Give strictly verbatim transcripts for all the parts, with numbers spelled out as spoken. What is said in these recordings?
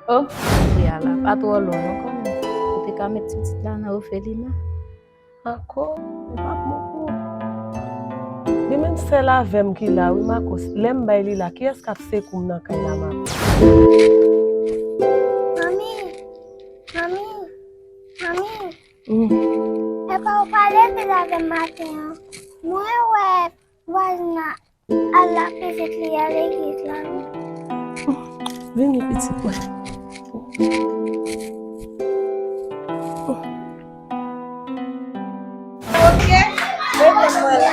Oh, kote a la, pa twò lwen non, kanmenm. Ou te ka met pitit la nan òfelina. Ankò, li p ap bon pou ou. Li menm sèl avè m ki la, wi, Makòs. Lè m bay li la, kiyès k ap sekou m nan kay la, Makòs? Manmi, manmi, manmi. Mm. Epa ou pa leve l avè m maten an? Mwen wè vwazin nan al ak pitit li a legliz la, wi. Vini, pitit mwen. Ok, mete mwen la.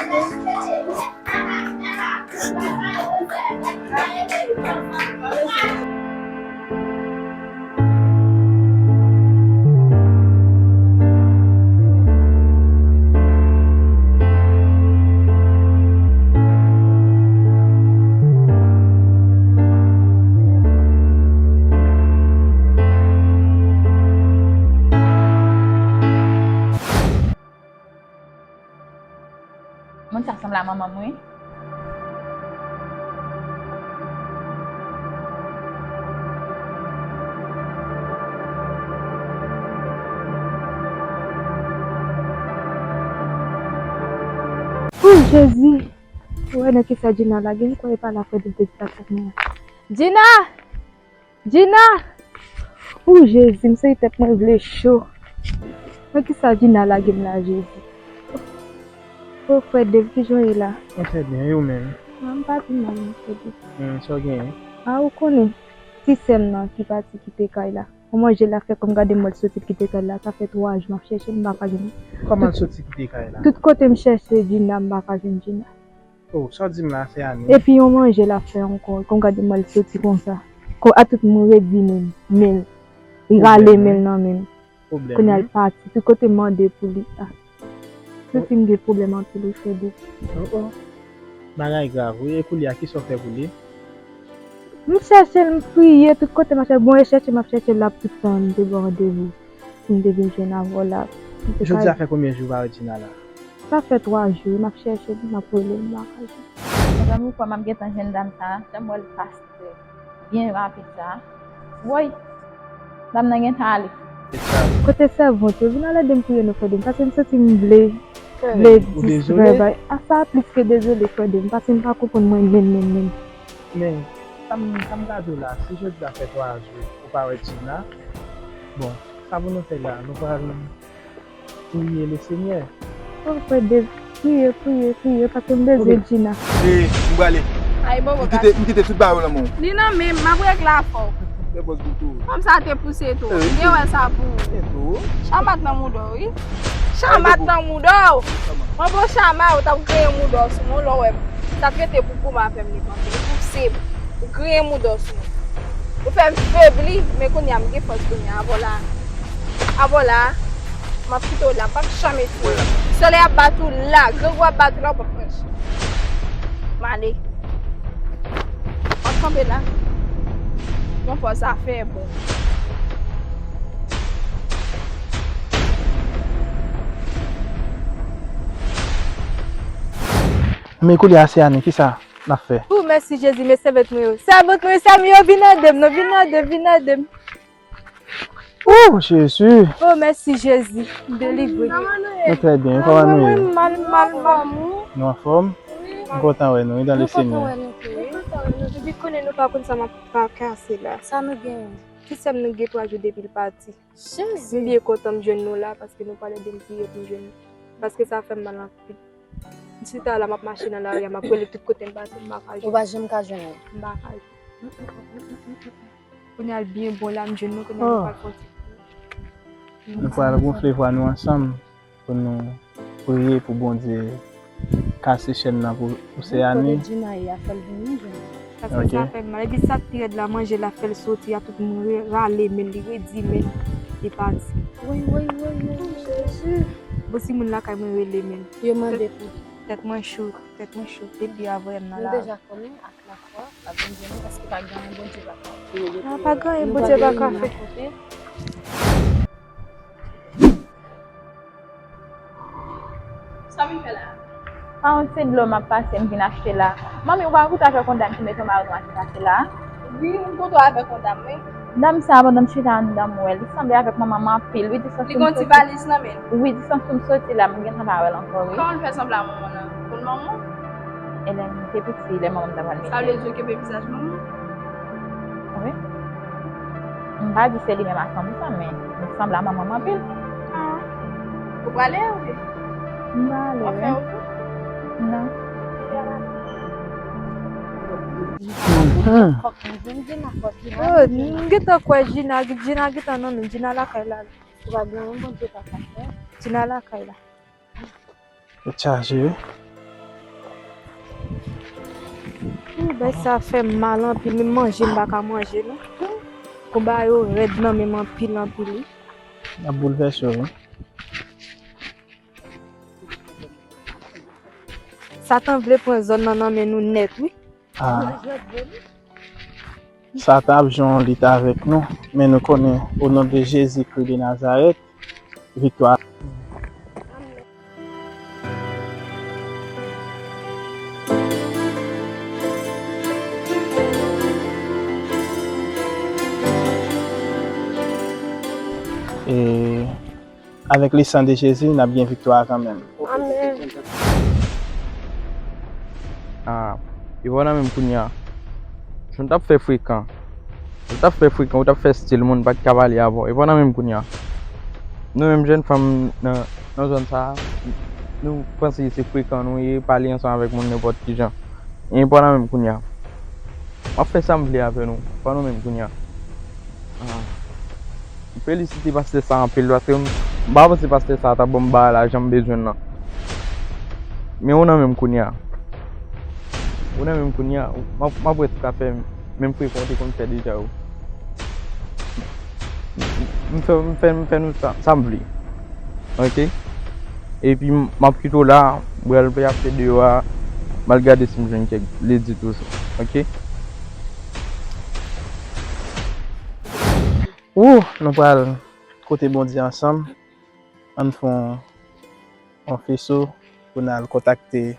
Moun sa sanble a manman m, wi. Ooh, Jezi! Ou wè nan kisa Gina lage m, kwè e pa la Frèdèv te di sa pou mwen. Gina! Gina! Ooh, Jezi, m santi tèt mwen vle cho. Nan kisa Gina lage m la, Jezi? Oh, Frèdèv, kijan w ye la? Mwen trè byen, e ou menm? Ah, m pa pi mal non, Frèdèv. Hmm, sa w genyen? Ah, ou konnen, ti sè m nan ki pati kite kay la. Yon manje l ap fè, kòm gade m wè l soti kite kay la, sa fè twa jou m ap chèche l, m pa ka jwenn li. Kòman l soti kite kay la? Tout kote m chèche Gina, m pa ka jwenn Gina. Oh, sa w di m la, se Ani. Epi yon manje l ap fè ankò, kòm gade m wè l soti konsa. Kò a tout moun redi men l, men l. Li rale men l nan men m. Pwoblèm, wi. Kounye a l pati, tout kote m mande pou li. Ah. Santi m gen pwoblèm anpil, wi, Frèdèv. Oh, oh. Bagay grav, wi. E kounye a, kisa w fè pou li? M chèche l, m priye, tout kote m ap chèche. Bon, e chèche m ap chèche l, l ap tout tan, m te gen randevou pou m te vin jwenn avè w la. Jodi a fè konbyen jou ou pa wè Gina la? Sa fè twa jou, m ap chèche l, m ap rele l, m pa ka jwenn. Mezanmi, ou kwè m ap gentan jwenn dam sa a? Jan m wè l pase byen rapid sa a. Woy! Dam nan gentan ale. Kote sèvant yo? Vin al ede m priye non, Frèdèv, paske m santi m vle, vle distrè bay. A sa plis ke dezole, Frèdèv, paske m pa konprann mwen menm, menm, menm. Men, sa m, sa m ka di w la, si jodi a fè twa jou ou pa wè Gina, bon, sa pou nou fè la, nou pral priye Lesenyè. Oh, Frèdèv, priye, priye, priye, paske m bezwen Gina. E, m prale. Ay, bon, m kite, m kite tout bagay yo nan men w. Li nan men m, m ap regle afè w. Fè pòz pou tou. Fanm sa te pouse tou. M te wè sa pou ou. Chamat nan mouda w, wi. Chamat nan mouda w. Mwen bon chama, ou t ap griyen mouda w sou mwen, lè w wè m. Sa t rete pou kouman avè m li kanpe. Li pouse m. Ou griyen mouda w sou mwen. Ou fè m febli, men kounye a m gen fòs kounye a. Avè w la. Avè w la. M ap kite w la, m p ap janm etire w. Solèy ap bat ou la, grangou ap bat ou la, ou p ap pran chans. M ale. M ap kanpe la. Yon fwa zafè bon. Men koulye a se Ani, kisa n ap fè? Ooh, mèsi Jezi, men sèvant mwen yo. Sèvant mwen yo, sèvant mwen yo, vin ede m non, vin ede m, vin ede m. Oh, Jezi! Oh, mèsi, Jezi. M delivre. Nou trè byen, kòman nou ye? Mwen mal, mal, mal. Nou anfòm? M kontan wè nou, wi, dan le Senyè. Mwen kontan wè nou tou, wi. Epi konnen nou pa konn sa m ap trakase la. Sa nou genyen? Ti sè m, nou gen twa jou depi l pati. Jezi! M byen kontan m jwenn nou la, paske nou pral ede m priye pou m jwenn nou. Paske sa fè m mal anpil. M chita la, m ap mache nan lari a, m ap rele tout kote m pase, m pa ka jwenn. Ou pa janm ka jwenn li? M pa ka jwenn. Kounye a l byen bon la, m jwenn nou, kounye a nou pral fè yon ti. Nou pral gonfle vwa nou ansanm pou nou priye pou Bondye kase chèn nan pou, pou sè Ani. Kote Gina ye a, fè l vini, jwenn li. Paske sa fè m mal. Epi sa k pi rèd la, manje l ap fè l soti a, tout moun re-, rale men l, li redi men l, li pati. Woy, woy, woy, woy, Jezi. Bon, si moun lakay mwen rele men l. Yo mande pou. Tèt mwen cho, tèt mwen cho. Depi avanyè m nan la. Nou deja konnen ak lafwa. Ap vin di nou paske pa gen anyen Bondye pa ka fè. Ah, pa gen anyen Bondye pa ka fè. Sa vin fè la? Ah, yon ti dlo m ap pase, m vin achte la. Manmi, ou pa konn avèk yon dam ki mete yon mayo nwa ki pase la? Wi, m kontre avèk yon dam, wi. Dam sa, pandan m chita anndan, m wè l, li sanble avèk manman m anpil, wi, distans. Li gen yon ti valiz nan men l. Wi, distans pou m soti la, m gentan pa wè l ankò, wi. Kòman l fè sanble a manman l? Konn manman? E lè m te piti, lè manman m ta pral mete. Sa vle di w kenbe vizaj manman? Wi. M pa di se li menm a san pou san, men li sanble a manman m anpil. Ah. Ou prale, oubyen? M prale, wi. W ap fè wout ou? Non. Mhm. Oh, m gentan kwè Gina, Gina gentan nan men, Gina lakay la. Ou pa gen yon Bondye pa ka fè. Gina lakay la. Tèt chaje, wi. Wi, bagay sa fè m mal anpil, menm manje m pa ka manje, non. Konba yo rèd nan men m anpil, anpil, wi. N ap boulvèse w, wi. Satan vle pran zòn nan nan men nou nèt, wi. Ah. Satan ap jwe yon lit avèk nou, men nou konnen, o non de Jezi Kri de Nazarèt, viktwa. E Avèk le san de Jezi, n ap gen viktwa kanmenm. Amèn. Ah, e pa nan menm kounye a. Si w t ap fè frekan, si w t ap fè frekan, ou t ap fè stil moun pa t ka pale avè w. E pa nan menm kounye a. Nou menm jèn fanm nan, nan zòn sa a, nou panse se frekan nou ye, pale ansanm avèk moun nenpòt ki jan. E pa nan menm kounye a. M ap fè sa m vle avè nou. Pa nan menm kounye a. Ah. M felisite pastè sa anpil, paske m, m pa panse pastè sa ta ban m bagay la jan m bezwen l lan. Men ou nan menm kounye a. Ou nan menm kounye a. M ap, m ap wè si w ka fè menm frekan w te konn fè deja yo. M, m, m fè, m fè, m fè nou sa, sa m vle. Ok? Epi m, m ap kite w la, m pral fè afè deyò a, m al gade si m jwenn kèk ledi toujou. Ok? Wouh, nou pral kote Bondye ansanm. Ann fè yon, yon feso pou n al kontakte.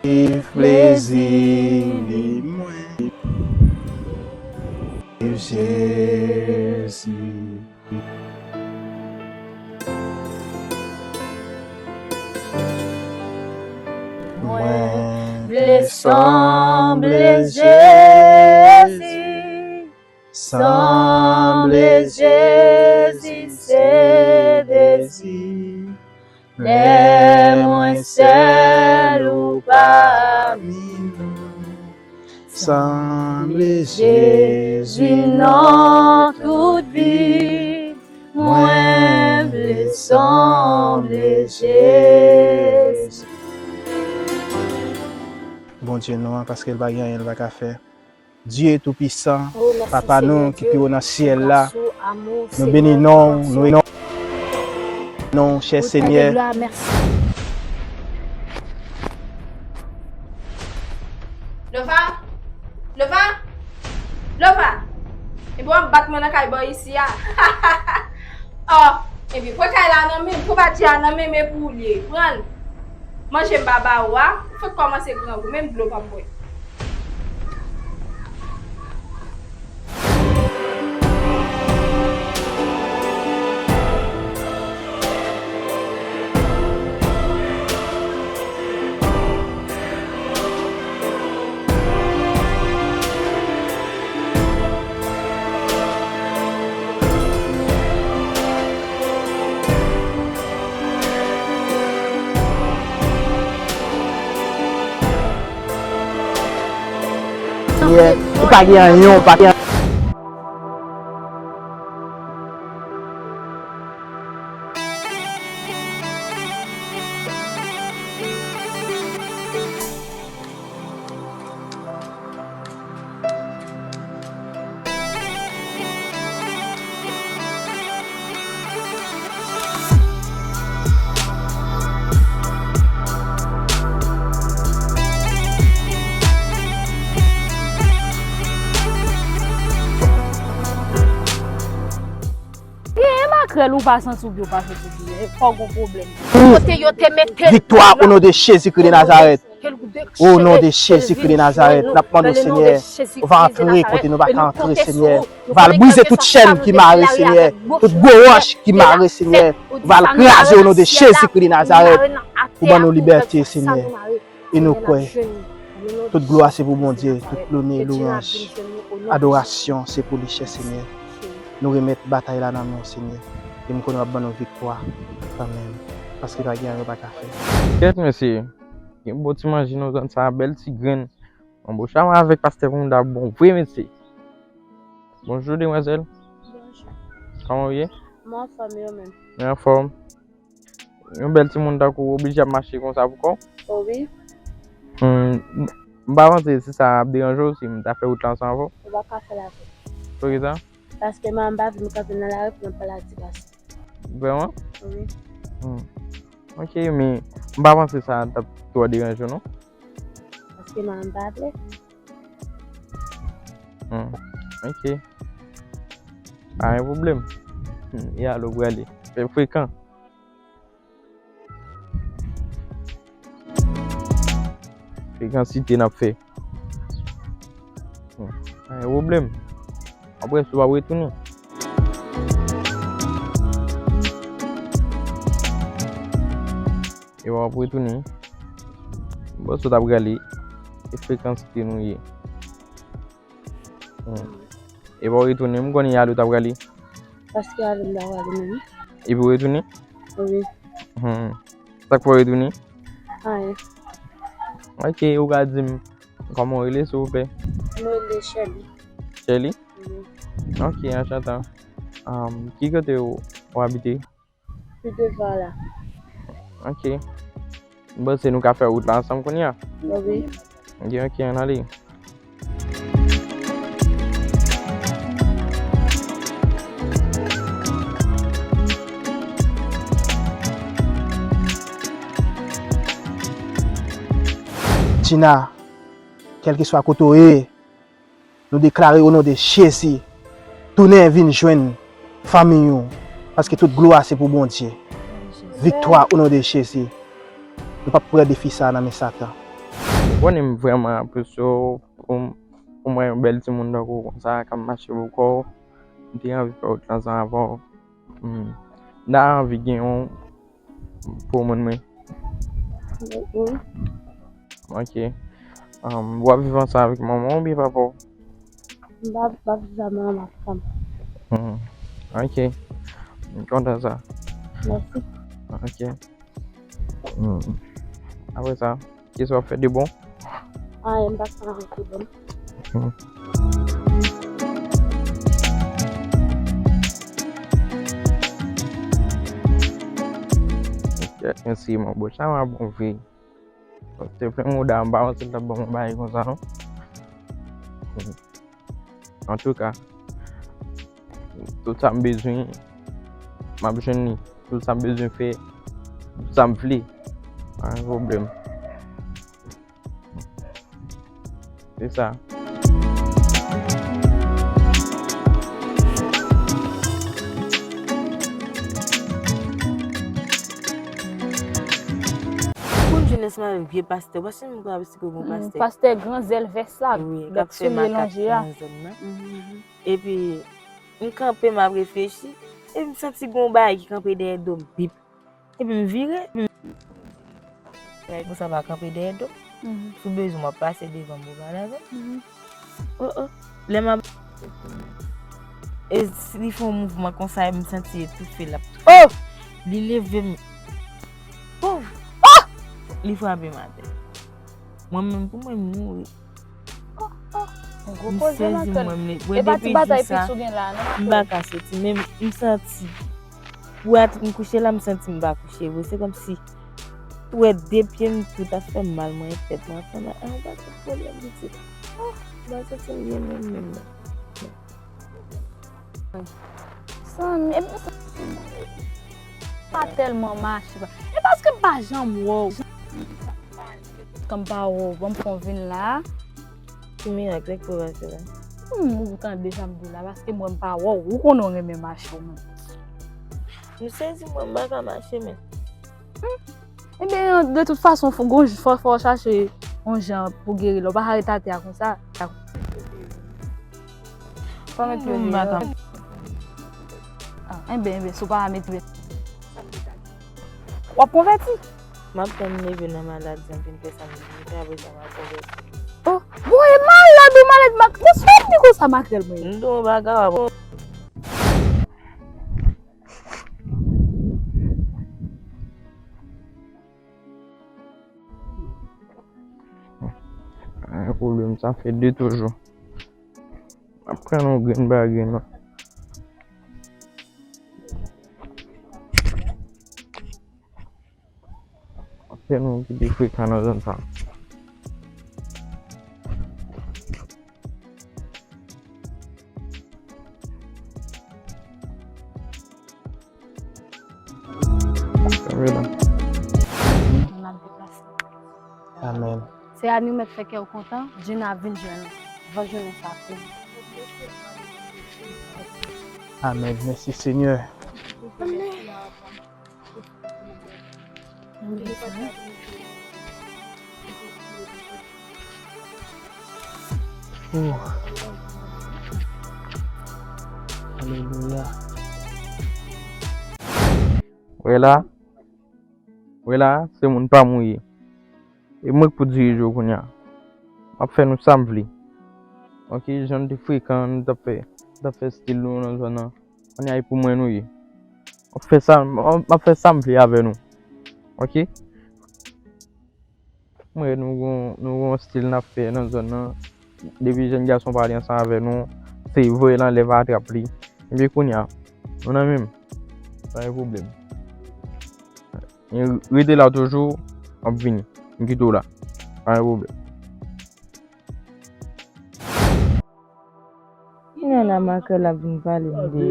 Viv plezi li mwen. Viv Jezi. Mwen vle sanble Jezi, sanble Jezi se dezi. Lè mwen sèl ou pami nou. Sanble Jezi nan tout vi. Mwen vle sanble Jezi. Bondye nou an, paske l pa gen anyen l pa ka fè. Dye Toupisan, Papa nou ki pi wo nan syèl la, nou beni non w, nou non w, chè Senyè. Lova! Lova! Lova! Epi w ap bat mwen nan kay bò isi a. Oh, epi pran kay la nan men m, pran batri a nan men m epi w li. Pran l. Manje m pa ba ou a, ou fèk kòmanse grangou, menm dlo w p ap bwè. Ou pa gen anyen, ou pa gen krèl ou pa santi w byen, ou pa santi w byen. Fò w gon pwoblèm. Kote yo te mete l la. Viktwa o non de Jezikri de Nazarèt. O non de Jezikri de Nazarèt, n ap mande w, Senyè, ou va antre kote nou pa ka antre, Senyè. Ou va al brize tout chèn ki mare, Senyè. Tout gwo wòch ki mare, Senyè. Ou va al kraze o non de Jezikri de Nazarèt. Ou ban nou libète, Senyè. E nou kwè. Tout glwa se pou Bondye, tout lone, lwanj, adorasyon se pou li, chè Senyè. Nou remèt batay la nan men w, Senyè. E m konnen w ap ban nou viktwa kanmenm. Paske pa gen anyen w pa ka fè. Kèt, mesye. Gen bon ti manje nan zòn sa, bèl ti grenn. Anboch a avèk pastè Kounda bon vre, mesye. Bonjou, demwazèl. Bonjou. Kòman w ye? Mwen anfòm, e ou menm? Mwen anfòm. Yon bèl timoun tankou w oblije ap mache konsa pou kò w? O wi. Hmm, m, m pa panse si sa ap deranje w si m ta fè wout la ansanm avè w. Ou pa ka fè l avè m. Poukisa? Paske manman m pa vle m kanpe nan lari pou m ap pale ak ti gason. Vrèman? Wi. Hmm. Ok, men m pa panse sa t ap twò deranje w, non. Paske manman m pa vle. Hmm. Ok. Pa gen pwoblèm. Hmm, e alò w prale. Fè frekan. Frekansite n ap fè. Hmm. Pa gen pwoblèm. Apre, si w ap retounen. E w ap retounen. Bon, si w t ap rale, e frekansite nou ye. Hmm. E w ap retounen, m konnen ale w t ap rale. Paske ale m ta prale menm. Epi w retounen? Wi. Hmm. Sa k fè w retounen? Anyen. Ok, ou ka di m kòman w rele, silvouplè? Mwen rele Sherly. Sherly? Wi. Ok, anchante. Um, ki kote w, w abite? Pi devan la. Ok. M panse nou ka fè wout la ansanm kounye a. Wi. Ok, ok, ann ale. Tina, kèlkeswa kote w ye, nou deklare o non de Jezi, tounen vin jwenn fanmiy ou, paske tout glwa se pou Bondye. Viktwa o non de Jezi. Nou p ap pran defi sa a nan men Satan. Ou konnen m vrèman apresye w pou m, pou m wè yon bèl timoun tankou w konsa k ap mache pou kò w. M te anvi fè wout la ansanm avè w. Hmm. M ta anvi gen yon pou moun mwen. Wi. Ok. Um, w ap viv ansanm avèk manman w oubyen papa w? M pa, m pa viv ak manman m ak papa m. Hmm. Ok. M kontan sa. Mèsi. Ok. Hmm. Apre sa, kisa w ap fè de bon? Anyen, m pa fè anyen de bon. Hmm. Kèt, mèsi, manbo. Sa va bon vre. Te fè mouda, m pa panse l t ap ban m yon bagay konsa, non. Antouka, tout sa m bezwen, m ap jwenn li. Tout sa m bezwen fè, tout sa m vle, pa gen pwoblèm. Se sa. Pou m jwenn ansanm avèk vye pastè, ou pa sonje m konn ap esplike w gon pastè? Pastè Gran Zèl Vès la, wi, k ap fè makak nan zòn nan. Epi, m kanpe, m ap reflechi, epi m santi gon bagay ki kanpe dèyè do m, bip. Epi m vire. Bagay konsa pa kanpe dèyè do m. Si w bezwen, w ap pase devan m pou w pale avè m. Oh, oh. Lè m ap, e, li fè yon mouvman konsa, epi m santi etoufe, l ap, oh! Li leve m. Pouf! Oh! Li frape m atè. Mwen menm, pou mwen, m mouri. M sezi mwen, m, mwen depi jou sa, m pa ka soti, men m santi pou atè m kouche la, m santi m pa kouche vre. Se kòmsi ou wè de pye m tout ap fè m mal, mwen tèt mwen ap fè mal. Ah, pa gen pwoblèm, pitit. Ah, m pa santi m byen menm, menm, non. Zanmi, epi sa pa tèlman mache. E paske m pa janm wè w. Kan m pa wè w, ban m fè w vin la. Ki mirak, sa k pral pase la? Hmm, ou tande sa m di w la, paske mwen m pa wè w, ou konnen w renmen mache w menm. M sezi, mwen, m pa ka mache, men. Ebyen, de tout fason, fò, gon, fò, fò w chache yon jan pou geri l. Ou pa ka ret atè a konsa. Fò w met pye deyò. Ah, enben, enben, si w pa ka met pye. W ap konvèti? M ap tann leve nan maladi an, vin fè sa m vin fè, apre sa m ap konvèti. Oh, bon, e malad ou malad, mak-, bon, sa w ap di konsa, makrèl mwen? M di w bagay, w ap Gen pwoblèm, sa fè de toujou. M ap pran yon grenn pa grenn, non. Apèl nou ki pi frekan nan zòn sa. Kanpe la. Amèn. Se Ani ou mèt fè kè w kontan, Djina vin jwenn ou. Van jounen sa pou ou. Amèn. Mèsi, Senyè. Amèn. Oh. Alelouya. Wè la. Wè la, se moun pa m ou ye. E mwen k pou dirije w kounye a. M ap fè nou sa m vle. Ok, jan nou te frekan, nou t ap fè, nou t ap fè stil nou nan zòn nan. Kounye a, e pou mwen nou ye. M ap fè sa, m, m ap fè sa m vle avè nou. Ok? M wè nou gon, nou gon stil n ap fè nan zòn nan. Depi jèn gason pale ansanm avè nou, se voye l anlè, pa atrap li. Epi kounye a, nou nan menm. Pa gen pwoblèm. Rete la toujou, m ap vini. M kite w la. Pa gen pwoblèm. Kounye a la, makrèl ap vin pale m de,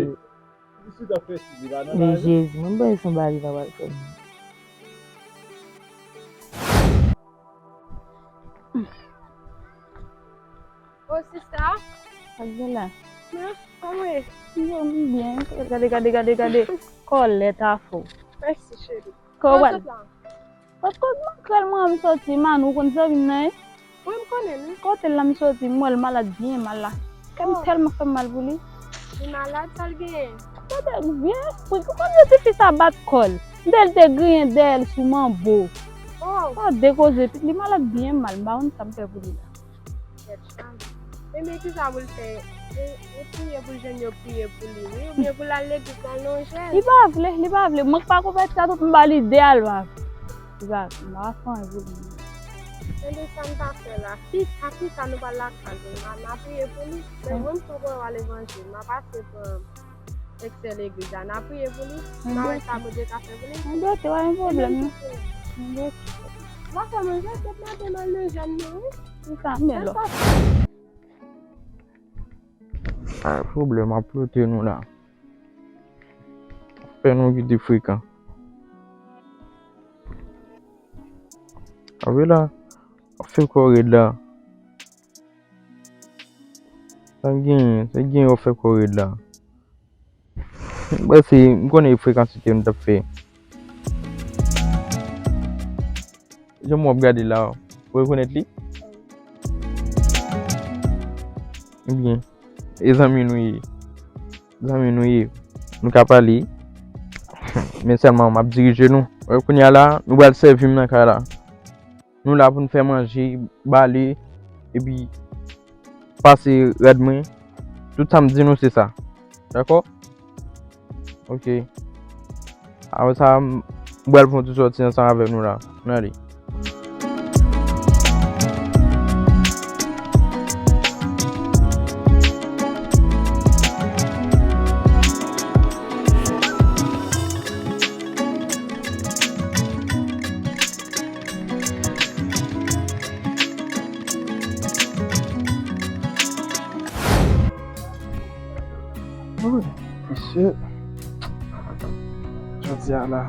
de Jezi. Mwen, m panse se yon bagay li pa pral fè m. Oh, sista. Sa k gen la? Kòman w ye? Yo, m byen. Gade, gade, gade, gade. Kòlèt afè w. Mèsi, cheri. Kò w al. Kot, kot makrèl mwen an m soti, Manou, ou konn zanmi m nan, wi? Wi, m konnen l, wi. Kote l la m soti, m wè l malad byen mal la. Kè m tèlman fè m mal pou li. Li malad, sa l genyen? Gade l byen espri, ou konn yo tifi sa bat kò l. M te l te griyen dèyè l sou manbo. Oh. Sa dekoze, li malad byen mal, m pa konn sa m fè pou li la. Kèt chaje. Ebyen, kisa pou l fè? E, e priye pou l jwenn yo priye pou li, wi. Oubyen pou l al legliz, l al nan jèn. Li pa vle, li pa vle. Mwen k pa konvèti a tout, m ba l ide a, l pa vle. Li pa vle, m pa fè anyen pou li. Ebyen, sa n ta fè la? Pita, pita, nou pral lakay li. N a, n a priye pou li. Men mwen, m poko wè levanjil. M a pase pran èk sè legliz la. N a priye pou li. N a wè sa Bondye ka fè pou li. Mwen dwete, pa gen pwoblèm, non. Mwen dwete. W a fè manje, tout maten m al nan jèn nan, wi. Sa, men lò. Pa gen pwoblèm, ap plote nou la. Fè nou kite frekan. Ap la, ap fè kò rèd la. Sa genyen, sa genyen w ap fè kò rèd la. M panse, m konnen e frekans ki nou t ap fè. Jan m ap gade la, ou rekonèt li? Ebyen, e zanmi nou ye. Zanmi nou ye. Nou ka pale. Men sèlman m ap dirije nou. Wè, kounye a la, nou pral sèvi m nan kay la. Nou la pou n fè manje, bale, epi pase rad mwen. Tout sa m di nou se sa. Dakò? Ok. Apre sa, m pral fè yon ti sòti ansanm avèk nou la. Ann ale. Wi, mesye. Jodi a la,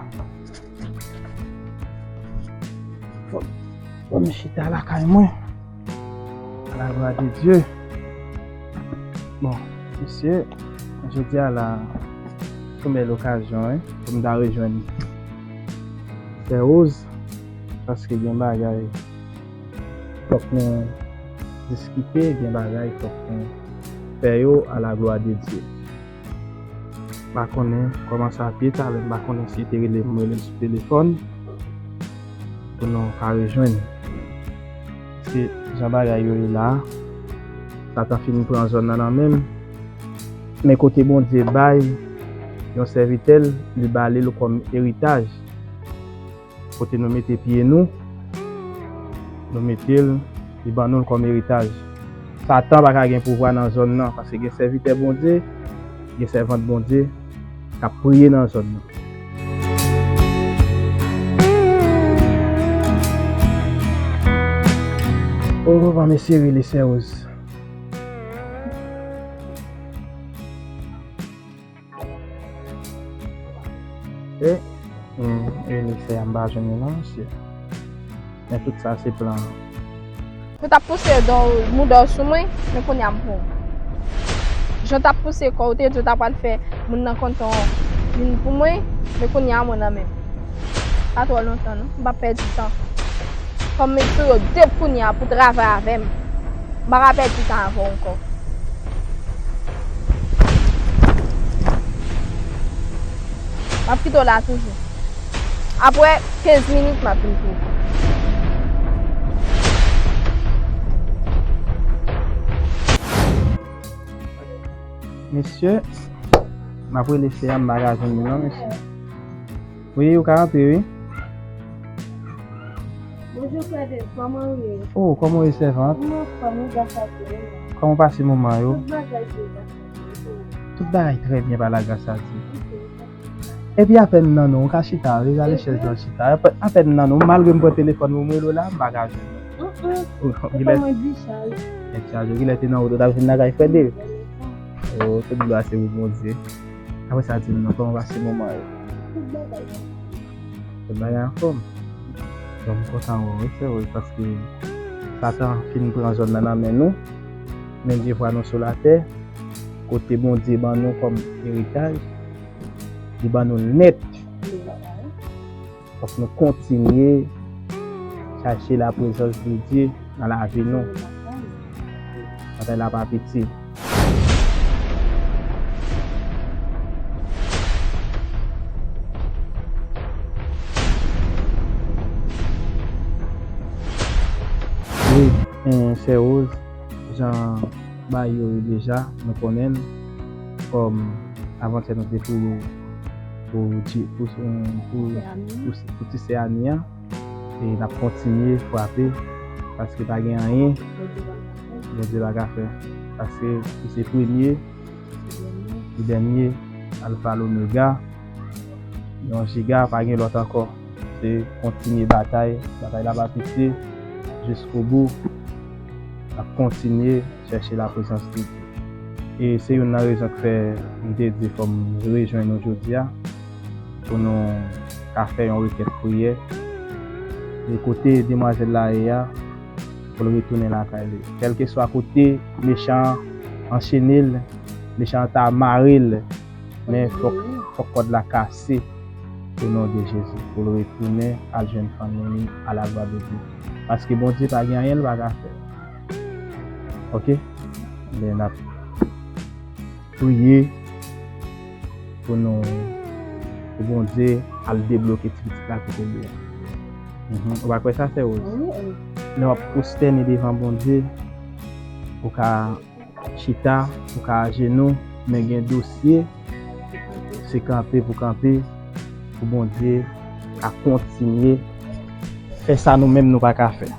fò, fò m chita lakay mwen. A la glwa de Dye. Bon, mesye, jodi a la, Yon bèl okazyon, wi, pou m ta rejwenn Sè Rose, paske gen bagay fòk nou diskite, gen bagay fòk nou fè yo à la gloire de Dieu. M pa konnen kòman sa ap ye talè, m pa konnen si te rele m, rele l sou telefòn pou nou ka rejwenn. Se jan bagay yo ye la, Satan fin pran zòn nan nan men m. Men kote Bondye bay yon sèvitè l, li ba li l kòm eritaj. Kote nou mete pye nou, nou mete l, li ban nou l kòm eritaj. Satan pa ka gen pouvwa nan zòn nan, paske gen sèvitè Bondye, gen sèvant Bondye k ap priye nan zòn nan. Oh, papa, mesye rele Sè Rose. E, hmm, e, mesye a m pa jwenn li non, mesye. Men tout sa se plan. Ou t ap pouse do w, mouda w sou mwen, men kounye a m pran w. Jan w t ap pouse kò w, ou te di w ta pral fè moun nan kontan w vin pou mwen, men kounye a mwen nan men m. Pa twò lontan non, m p ap pèdi tan. Fò m met sou yo depi kounye a pou travay avè m. M pa ka pèdi tan avè w ankò. M ap kite w la toujou. Apre kenz minit, m ap vin pou ou. Mesye, m ap rele sè a, m pa ka jwenn li non, mesye. Wi, ou ka antre, wi. Bonjou, frè Dave, kòman w ye? Oh, kòman w ye, sèvant? M anfòm, wi, gras a Dye. Kòman w pase moman yo? Tout bagay byen, gras a Dye. Tout bagay trè byen, pa la gras a Dye. Epi apèn m nan non, ou ka chita, wi, gade chèz lan chita. Apè-, apèn m nan non, malgre m pran telefòn ou, m rele w la, m pa ka jwenn ou. Telefòn mwen di chaj. Nèt chaje, kilè te nan wout ou t ap vin lakay frè Dave? Oh, tout glwa se pou Bondye. Apre sa, di m non, kòman w pase moman yo? Tout bagay anfòm. Bon, m kontan wè w, wi, sè Rose, paske Satan fin pran zòn nan nan men nou. Men Dye vwa nou sou latè, kote Bondye ban nou kòm eritaj, li ban nou l nèt. Fòk nou kontinye chache laprezans de Dye nan lavi nou. Batay la pa piti. Wi, eh, sè Rose, jan bagay yo ye deja, nou konnen l kòm avantè nou te priye pou, pou, pou, pou, pou, pou ti sè Ani an. E n ap kontinye frape, paske pa gen anyen Bondye pa ka fè. Paske li se premye, li dènye, Alfa, Lomega, yon jiga, pa gen lòt ankò. Se kontinye batay, batay la pa piti, jiskobou. N ap kontinye chèche laprezans de Dye. E se youn nan rezon k fè m te di fò m rejwenn nou jodi a, pou nou ka fè yon rekèt priyè. E kote demwazèl la ye a, pou l retounen lakay li. Kèlkeswa kote mechan an anchene l, mechan an ta mare l, men fòk, fòk kòd la kase o non de Jezi, pou l retounen al jwenn fanmi li à la gloire de Dieu. Paske Bondye pa gen anyen l pa ka fè. Oke? Men n ap priye pou nou, pou Bondye al debloke ti pitit la kote l ye a. Mhm. Ou pa kwè sa, sè Rose? Wi, wi. Lè w ap pwostène devan Bondye, ou ka chita, ou ka ajenou, men gen dosye, se kanpe pou kanpe, pou Bondye ka kontinye fè sa nou menm nou pa ka fè.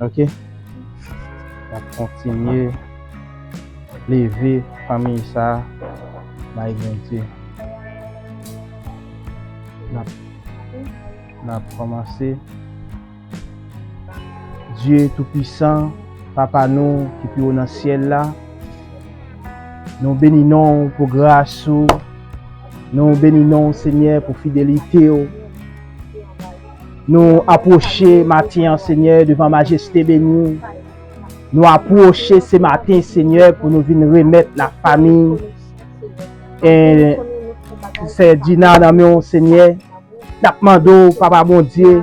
Oke? N ap kontinye leve fanmi sa a bay Bondye. N ap, n ap kòmanse. Dye Toupisan, Papa nou ki pi wo nan syèl la, nou beni non w pou gras ou. Nou beni non w, Senyè, pou fidelite w. Nou apwoche maten an, Senyè, devan majeste beni w. Nou apwoche se maten, Senyè, pou nou vin remèt lafanmi, e, Sè Dina nan men w, Senyè. N ap mande w, Papa Bondye,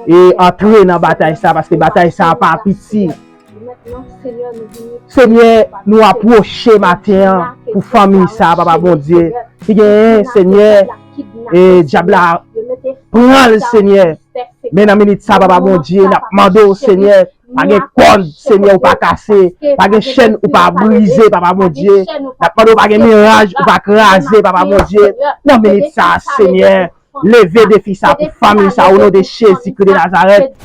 e antre nan batay sa, paske batay sa pa piti. Senyè, nou apwoche maten an pou fanmi sa, Papa Bondye. Ki genyen, Senyè, e dyab la pran l, Senyè. Men nan minit sa, Papa Bondye, n ap mande w, Senyè, pa gen kòd, Senyè, ou pa kase, pa gen chèn ou pa brize, Papa Bondye. N ap mande w, pa gen miraj ou pa kraze, Papa Bondye. Nan minit sa, Senyè, leve defi sa pou fanmi sa, o non de Jezi Kris de Nazarèt.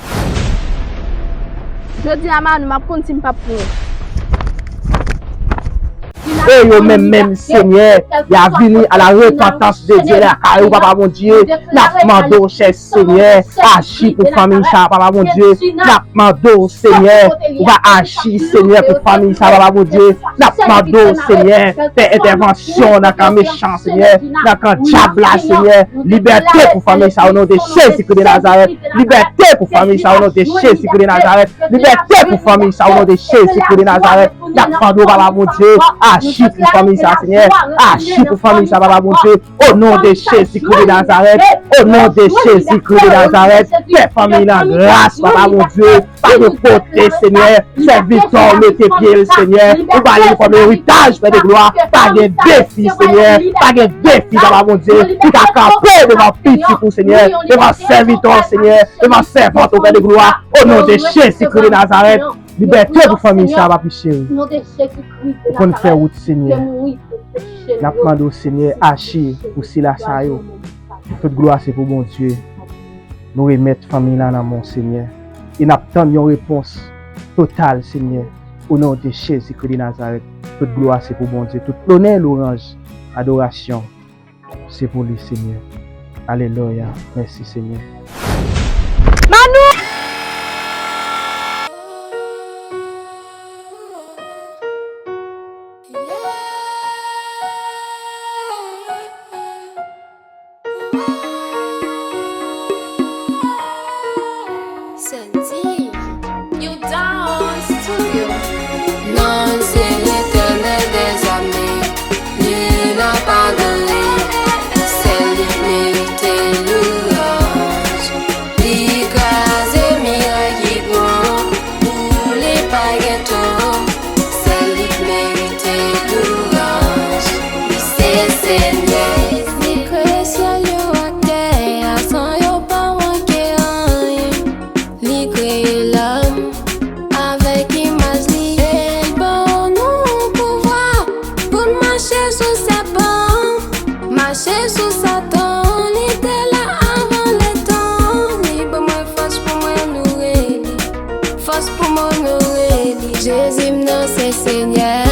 Jodi a, Manou, m ap konn si m p ap pran. E yo menm, menm, Senyè, y a vini à la repentance de Dieu, lakay ou, Papa Bondye. N ap mande w, chè Senyè, aji pou fanmi sa, Papa Bondye. N ap mande w, Senyè, ou va aji, Senyè, pou fanmi sa, Papa Bondye. N ap mande w, Senyè, fè entèvansyon nan kan mechan, Senyè, nan kan dyab la, Senyè. Libète pou fanmi sa, o non de Jezi Kris de Nazarèt. Libète pou fanmi sa, o non de Jezi Kris de Nazarèt. Libète pou fanmi sa, o non de Jezi Kris de Nazarèt. N ap mande w, Papa Bondye, aji pou fanmi sa, Senyè. Aji pou fanmi sa, Papa Bondye. O non de Jezi Kris de Nazarèt. O non de Jezi Kris de Nazarèt. Fè fanmi nan gras, Papa Bondye. Pa gen kote, Senyè. Sèvitè w mete pye l, Senyè. Ou ba li kòm eritaj, Pè de glwa. Pa gen defi, Senyè. Pa gen defi, Papa Bondye, ki ka kanpe devan pitit ou, Senyè. Devan sèvitè w, Senyè. Devan sèvant ou, Pè de glwa. O non de Jezi Kris de Nazarèt. Libète pou fanmi sa, papi cheri. Ou konn fè wout, Senyè. N ap mande w, Senyè, aji pou sila sa yo. Tout glwa se pou Bondye. Nou remèt fanmi la nan men w, Senyè. E n ap tann yon repons total, Senyè. O non de Jezi Kris de Nazarèt, tout glwa se pou Bondye. Tout lonè, lwanj, adorasyon, se pou li, Senyè. Alelouya. Mèsi, Senyè. Manou! Santi. You down studio. Non, se Letènèl dèzame, li n ap adore, sèl li merite louwanj. Li kraze miray ki pran, pou li pa gen tan, sèl li merite louwanj. Li se Senyè. Li kreye syèl yo ak tè a, san yo pa manke anyen. Li kreye lòm avèk imaj li. E l ban nou pouvwa pou n mache sou sèpan, mache sou Satan. Li te la avan letan. Li ban mwen fòs pou mwen onore li, fòs pou m onore li. Jezi m nan se Senyè.